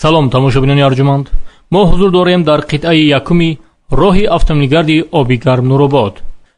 Салом, тамошобинони арҷуманд. Мо ҳузур дорем дар қитъаи якуми роҳи автомобилгарди Обигарм Нуробод.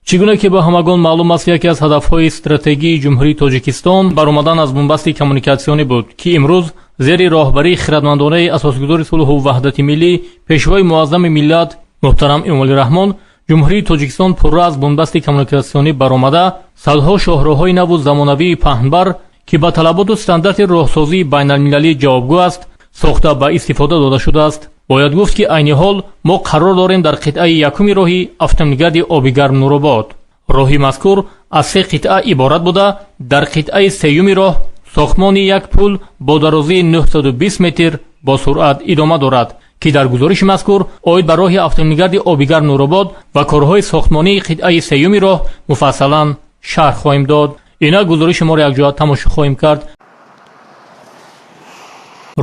Чӣ гуна ки ба ҳамагон маълум аст, яке аз ҳадафҳои стратегии Ҷумҳурии Тоҷикистон баромадан аз бунбасти коммуникатсионӣ буд, ки имрӯз зери роҳбарии хиратмандонаи асосгузори сулҳу ваҳдати миллӣ, пешвои муаззами миллат муҳтарам Эмомалӣ Раҳмон, Ҷумҳурии Тоҷикистон пурра аз бунбасти коммуникатсионӣ баромада, садҳо шоҳроҳҳои наву замонавии паҳнбар, ки ба талаботу стандарти роҳсозии байналмилалӣ ҷавобгӯ аст, сохта ба истифода дода шудааст. Бояд гуфт, ки айни ҳол мо қарор дорем дар қитъаи якуми роҳи автомобилгарди Обигарм Нуробод. Роҳи мазкур аз се қитъа иборат буда, дар қитъаи сеюми роҳ сохтмони як пул бо дарозии 920 метр бо суръат идома дорад, ки дар гузориши мазкур оид ба роҳи автомобилгарди Обигарм Нуробод ва корҳои сохтмонии қитъаи сеюми роҳ муфассалан шарҳ хоҳем дод. Инак, гузориши моро якҷоя тамошо хоҳем кард.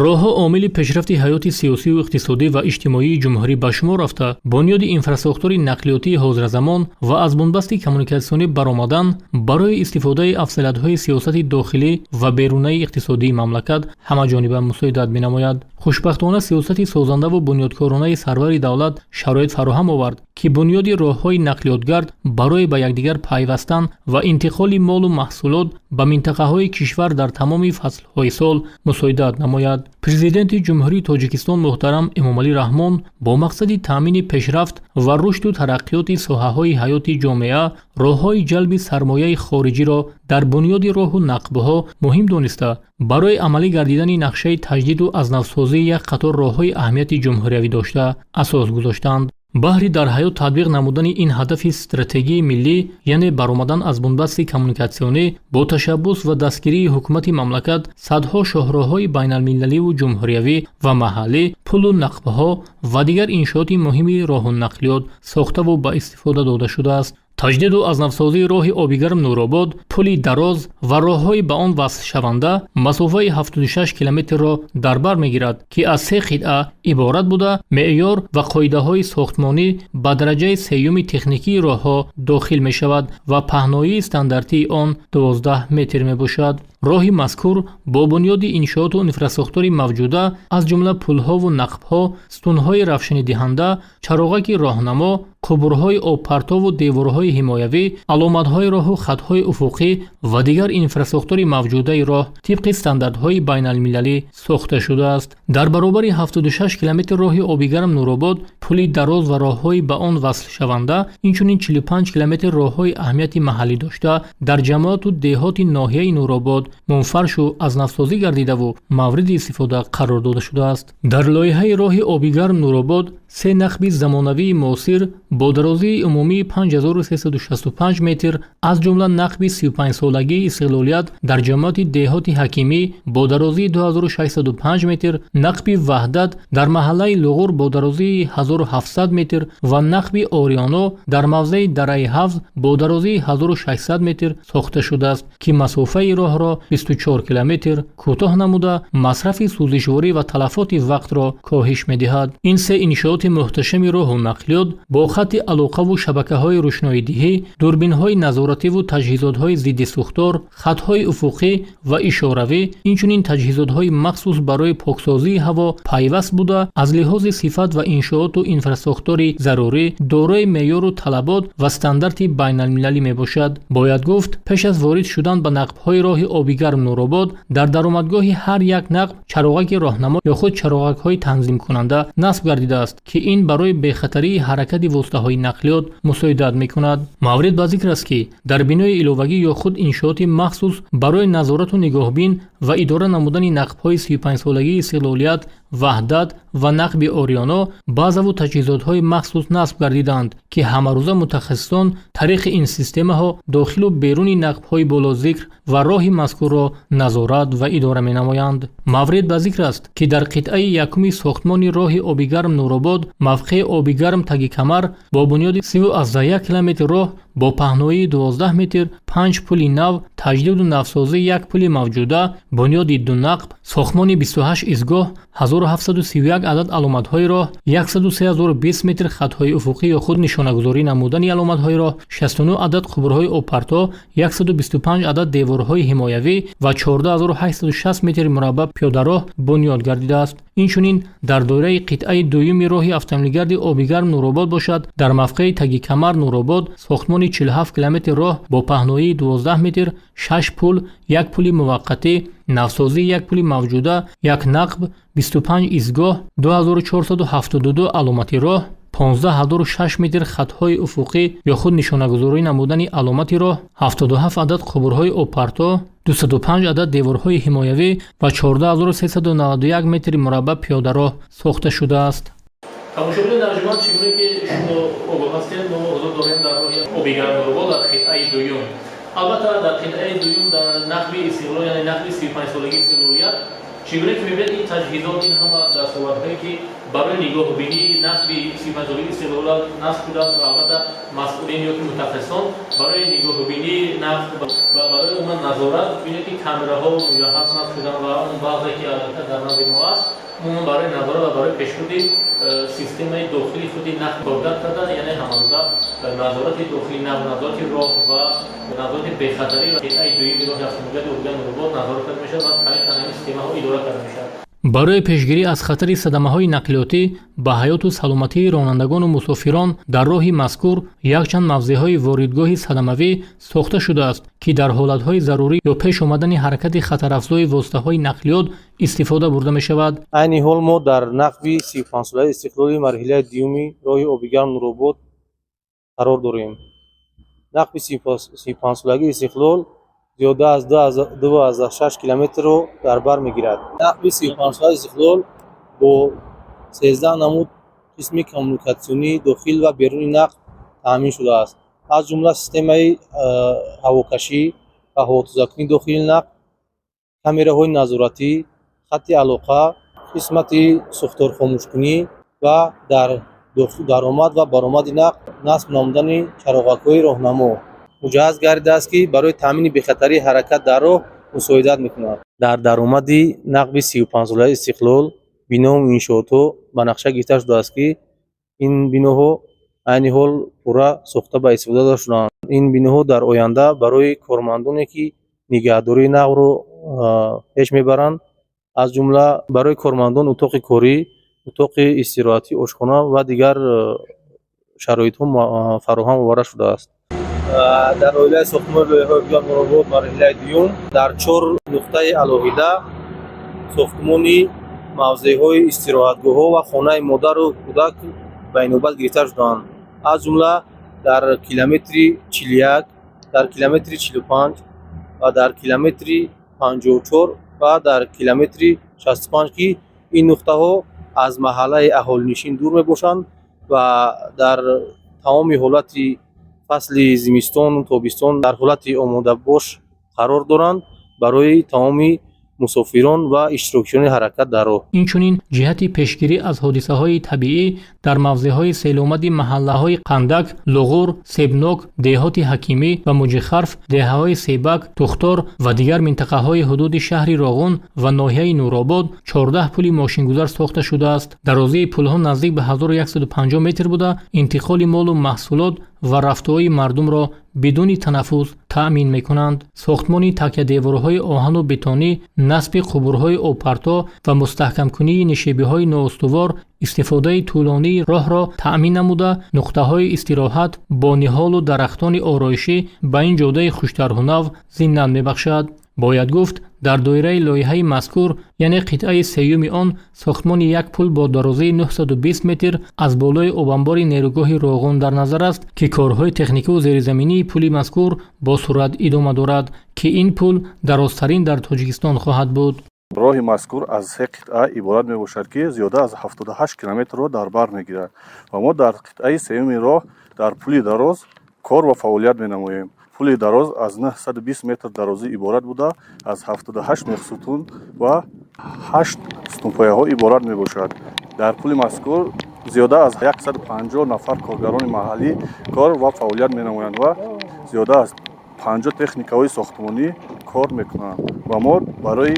Роҳҳо омили пешрафти ҳаёти сиёсию иқтисодӣ ва иҷтимоии ҷумҳурӣ ба шумор рафта, бунёди инфрасохтори нақлиётии ҳозиразамон ва аз бунбасти коммуникатсионӣ баромадан барои истифодаи афзалиятҳои сиёсати дохилӣ ва берунаи иқтисодии мамлакат ҳамаҷониба мусоидат менамояд. Хушбахтона, сиёсати созандаву бунёдкоронаи сарвари давлат шароит фароҳам овард, ки бунёди роҳҳои нақлиётгард барои ба якдигар пайвастан ва интиқоли молу маҳсулот ба минтақаҳои кишвар дар тамоми фаслҳои сол мусоидат намояд. Президенти Ҷумҳурии Тоҷикистон муҳтарам Эмомалӣ Раҳмон бо мақсади таъмини пешрафт ва рушду тараққиёти соҳаҳои ҳаёти ҷомеа роҳҳои ҷалби сармояи хориҷиро дар бунёди роҳу нақбҳо муҳим дониста, барои амалӣ гардидани нақшаи таҷдиду азнавсозии як қатор роҳҳои аҳамияти ҷумҳуриявӣ дошта асос гузоштанд. Баҳри дар ҳаёт татбиқ намудани ин ҳадафи стратегии миллӣ, яъне баромадан аз бунбасти коммуникатсионӣ, бо ташаббус ва дастгирии ҳукумати мамлакат садҳо шоҳроҳҳои байналмилаливу ҷумҳуриявӣ ва маҳаллӣ, пулу нақбҳо ва дигар иншооти муҳими роҳу нақлиёт сохтаву ба истифода дода шудааст. Таҷдиду азнавсозии роҳи Обигарм Нуробод, пули Дароз ва роҳҳои ба он васлшаванда масофаи 76 километрро дар бар мегирад, ки аз се қитъа иборат буда, меъёр ва қоидаҳои сохтмонӣ ба дараҷаи сеюми техникии роҳҳо дохил мешавад ва паҳноии стандартии он 12 метр мебошад. Роҳи мазкур бо бунёди иншооту инфрасохтори мавҷуда, аз ҷумла пулҳову нақбҳо, сутунҳои равшанидиҳанда, чароғаки роҳнамо, қубурҳои обпартову деворҳои ҳимоявӣ, аломатҳои роҳу хатҳои уфуқӣ ва дигар инфрасохтори мавҷудаи роҳ тибқи стандартҳои байналмилалӣ сохта шудааст. Дар баробари 76 километр роҳи Обигарм Нуробод, пули Дароз ва роҳҳои ба он васлшаванда, инчунин 45 километр роҳҳои аҳамияти маҳаллӣ дошта дар ҷамоату деҳоти ноҳияи Нуробод мунфаршу азнавсозӣ гардидаву мавриди истифода қарор дода шудааст. Дар лоиҳаи роҳи Обигарм Нуробод се нақби замонавии муосир бо дарозии умумии 5365 метр, аз ҷумла нақби 35-солагии истиқлолият дар ҷамоати деҳоти Ҳакимӣ бо дарозии 2605 метр, нақби Ваҳдат дар маҳаллаи Луғур бо дарозии 1700 метр ва нақби Ориёно дар мавзеи Дараи Ҳавз бо дарозии 1600 метр сохта шудааст, ки масофаи роҳро 24 километр кӯтоҳ намуда, масрафи сӯзишворӣ ва талафоти вақтро коҳиш медиҳад. Ин се иншооти муҳташами роҳу нақлиёт бо хатти алоқаву шабакаҳои рӯшноидиҳӣ, дурбинҳои назоративу таҷҳизотҳои зидди сӯхтор, хатҳои уфуқӣ ва ишоравӣ, инчунин таҷҳизотҳои махсус барои поксозии ҳаво пайваст буда, аз лиҳози сифат ва иншооту инфрасохтори зарурӣ дорои меъёру талабот ва стандарти байналмилалӣ мебошад. Бояд гуфт, пеш аз ворид шудан ба нақбҳои роҳи Обигарм Нуробод дар даромадгоҳи ҳар як нақб чароғаки роҳнамо ё худ чароғакҳои танзимкунанда насб гардидааст, ки ин барои бехатарии ҳаракати воситаҳои нақлиёт мусоидат мекунад. Маврид ба зикр аст, ки дар бинои иловагӣ ё худ иншооти махсус барои назорату нигоҳбин ва идора намудани нақбҳои 35-солагии истиқлолият, Ваҳдат ва нақби Ориёно базаву таҷҳизотҳои махсус насб гардидаанд, ки ҳамарӯза мутахассисон тариқи ин системаҳо дохилу беруни нақбҳои болозикр ва роҳи мазкурро назорат ва идора менамоянд. Маврид ба зикр аст, ки дар қитъаи якуми сохтмони роҳи Обигарм Нуробод, мавқеи Обигарм Таги Камар, бо бунёди 30,1 километр роҳ бо паҳноии 12 метр, панҷ пули нав, таҷдиду навсозии як пули мавҷуда, бунёди ду нақб, сохтмони 28 истгоҳ, 1731 1 адад аломатҳои роҳ, 103 020 метр хатҳои уфуқӣ ё худ нишонагузорӣ намудани аломатҳои роҳ, 69 адад қубурҳои обпарто, 125 адад деворҳои ҳимоявӣ ва 14 860 метри мураббаъ пиёдароҳ бунёд гардидааст. Инчунин дар доираи қитъаи дуюми роҳи автомобилгарди Обигарм Нуробод бошад, дар мавқеи Тагикамар Нуробод сохтмони 47 километр роҳ бо паҳноии 12 метр, 6 пул, як пули муваққатӣ, навсозии як пули мавҷуда, як нақб, 25 истгоҳ, 2472 аломати роҳ, 15 006 метр хатҳои уфуқӣ ё худ нишонагузорӣ намудани аломати роҳ, 77 адад қубурҳои обпарто, 205 адад деворҳои ҳимоявӣ ва 14 391 метри мураббаъ пиёдароҳ сохта шудааст. Тамошобинони арҷманд, чӣ гуна ки шумо огоҳ ҳастед, мо ҳузур дорем дар роҳи Обигарм Нуробод дар қитъаи дуюм. Албатта, дар қитъаи дуюм, дар нақби Истиқлол, яъне нақби 35-солагии истиқлолият, чӣ гуна ки мебинед, ин таҷҳизот, ин ҳама дастовардҳое, ки барои нигоҳубинии нақби 35-солагии истиқлолият насб шудааст, ва албатта масъулин ё ки мутахассисон барои нигоҳубинии нақб ва барои умуман назорат, бинед, ки камераҳо муҷаҳҳаз насб шуданд ва он баъзе ки албатта дар назди мо аст, умуман барои назорат ва барои пешбурди системаи дохили худи нақб коргар карда, яъне ҳамарӯза назорати дохили нақб, назорати роҳ ва назорати бехатарӣ ва қитъаи дуюми роҳи автомобилгарди Обигарм Нуробод назорат карда мешавад ва тариқи ҳамин системаҳо идора карда мешавад. Барои пешгирӣ аз хатари садамаҳои нақлиётӣ ба ҳаёту саломатии ронандагону мусофирон дар роҳи мазкур якчанд мавзеъҳои воридгоҳи садамавӣ сохта шудааст, ки дар ҳолатҳои зарурӣ ё пеш омадани ҳаракати хатарафзои воситаҳои нақлиёт истифода бурда мешавад. Айни ҳол мо дар нақби 35-солаи истиқлоли марҳилаи дуюми роҳи Обигарм Нуробод қарор дорем. Нақби 35-солагии истиқлол зиёда аз 2,6 километрро дар бар мегирад. Нақби 35-солаи истиқлол бо 13 намуд қисми коммуникатсионии дохил ва беруни нақб таъмин шудааст, аз ҷумла системаи ҳавокашӣ ва ҳавотозакунии дохили нақб, камераҳои назоратӣ, хатти алоқа, қисмати сӯхторхомӯшкунӣ ва дар даромад ва баромади нақб насб намудани чароғакҳои роҳнамо муҷаҳҳаз гардидааст, ки барои таъмини бехатарии ҳаракат дар роҳ мусоидат мекунад. Дар даромади нақби 35-солаи истиқлол бинову иншоотҳо ба нақша гирифта шудааст, ки ин биноҳо айни ҳол пурра сохта ба истифода дода шудаанд. Ин биноҳо дар оянда барои кормандоне, ки нигаҳдории нақбро пеш мебаранд, аз ҷумла барои кормандон утоқи корӣ, утоқи истироҳатӣ, ошхона ва дигар шароитҳо фароҳам оварда шудааст. Дар оилаи сохтмони лоиҳаи Обигарм Нуробод марҳилаи дуюм дар чор нуқтаи алоҳида сохтмони мавзеъҳои истироҳатгоҳҳо ва хонаи модару кӯдак ба инобат гирифта шудаанд, аз ҷумла дар километри 41, дар километри 45 ва дар километри 54 ва дар километри 65, ки ин нуқтаҳо аз маҳаллаи аҳолинишин дур мебошанд ва дар тамоми ҳолати фасли зимистону тобистон дар ҳолати омодабош қарор доранд барои тамоми мусофирон ва иштирокчиёни ҳаракат дар роҳ. Инчунин ҷиҳати пешгирӣ аз ҳодисаҳои табиӣ дар мавзеъҳои селомади маҳаллаҳои Қандак, Луғур, Себнок, деҳоти Ҳакимӣ ва Муҷихарф, деҳаҳои Себак, Тухтор ва дигар минтақаҳои ҳудуди шаҳри Роғун ва ноҳияи Нуробод 14 пули мошингузар сохта шудааст. Дарозии пулҳо наздик ба 1150 метр буда, интиқоли молу маҳсулот ва рафтуои мардумро бидуни танаффус таъмин мекунанд. Сохтмони такядеворҳои оҳану бетонӣ, насби қубурҳои обпарто ва мустаҳкамкунии нишебиҳои ноустувор истифодаи тӯлонии роҳро таъмин намуда, нуқтаҳои истироҳат бо ниҳолу дарахтони ороишӣ ба ин ҷодаи хуштарҳунав зинат мебахшад. Бояд гуфт, дар доираи лоиҳаи мазкур, яъне қитъаи сеюми он, сохтмони як пул бо дарозии 920 метр аз болои обанбори нерӯгоҳи Роғун дар назар аст, ки корҳои техникиву зеризаминии пули мазкур бо суръат идома дорад, ки ин пул дарозтарин дар Тоҷикистон хоҳад буд. Роҳи мазкур аз се қитъа иборат мебошад, ки зиёда аз 78 километрро дар бар мегирад, ва мо дар қитъаи сеюми роҳ дар пули дароз кор ва фаъолият менамоем. Пули дароз аз 920 метр дарозӣ иборат буда, аз 78 мехсутун ва 8 сутунпояҳо иборат мебошад. Дар пули мазкур зиёда аз 150 нафар коргарони маҳаллӣ кор ва фаъолият менамоянд ва зиёда аз 50 техникаҳои сохтмонӣ кор мекунанд, ва мо барои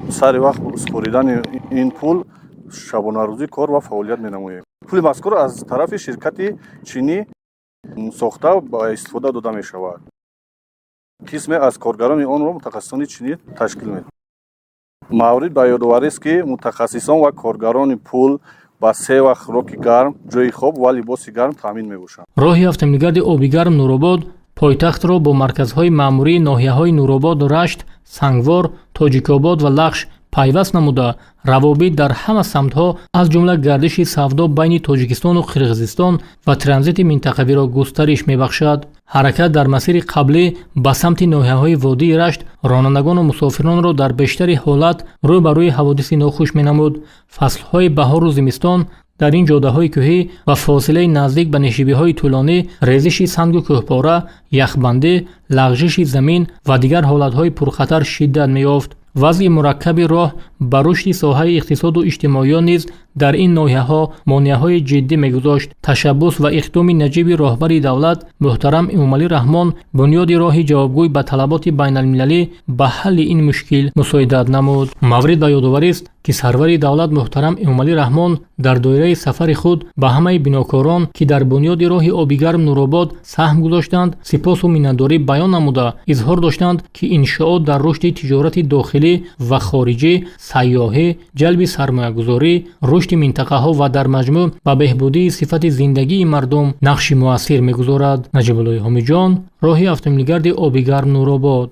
сари вақт супоридани ин пул Шабонарӯзӣ кор ва фаъолият менамоем. Пули мазкур аз тарафи ширкати чинӣ сохта ба истифода дода мешавад. Қисме аз коргарони онро мутахассисони чинӣ ташкил медиҳанд. Маврид ба ёдоварист, ки мутахассисон ва коргарони пул ба се вақт хӯроки гарм, ҷойи хоб ва либоси гарм таъмин мебошанд. Роҳи автомобилгарди Обигарм Нуробод пойтахтро бо марказҳои маъмурии ноҳияҳои Нуробод, Рашт, Сангвор, Тоҷикобод ва Лахш пайваст намуда, равобит дар ҳама самтҳо, аз ҷумла гардиши савдо байни Тоҷикистону Қирғизистон ва транзити минтақавиро густариш мебахшад. Ҳаракат дар масири қаблӣ ба самти ноҳияҳои водии Рашт ронандагону мусофиронро дар бештари ҳолат рӯ ба рӯи ҳаводиси нохуш менамуд. Фаслҳои баҳору зимистон дар ин ҷодаҳои кӯҳӣ ва фосилаи наздик ба нишебиҳои тӯлонӣ резиши сангу кӯҳпора, яхбандӣ, лағжиши замин ва дигар ҳолатҳои пурхатар шиддат меёфт. Вазъи мураккаби роҳ ба рушди соҳаи иқтисоду иҷтимоиёт низ дар ин ноҳияҳо монеаҳои ҷиддӣ мегузошт. Ташаббус ва иқдоми наҷиби роҳбари давлат муҳтарам Эмомалӣ Раҳмон, бунёди роҳи ҷавобгӯй ба талаботи байналмилалӣ ба ҳалли ин мушкил мусоидат намуд. Маврид ба ёдоварист, ки сарвари давлат муҳтарам Эмомалӣ Раҳмон дар доираи сафари худ ба ҳамаи бинокорон, ки дар бунёди роҳи Обигарм Нуробод саҳм гузоштанд, сипосу миннатдорӣ баён намуда, изҳор доштанд, ки иншоот дар рушди тиҷорати дохилӣ ва хориҷӣ, сайёҳӣ, ҷалби сармоягузорӣ, рушди минтақаҳо ва дар маҷмӯъ ба беҳбудии сифати зиндагии мардум нақши муассир мегузорад. Наҷибуллои Ҳомиҷон, роҳи автомобилгарди Обигарм Нуробод.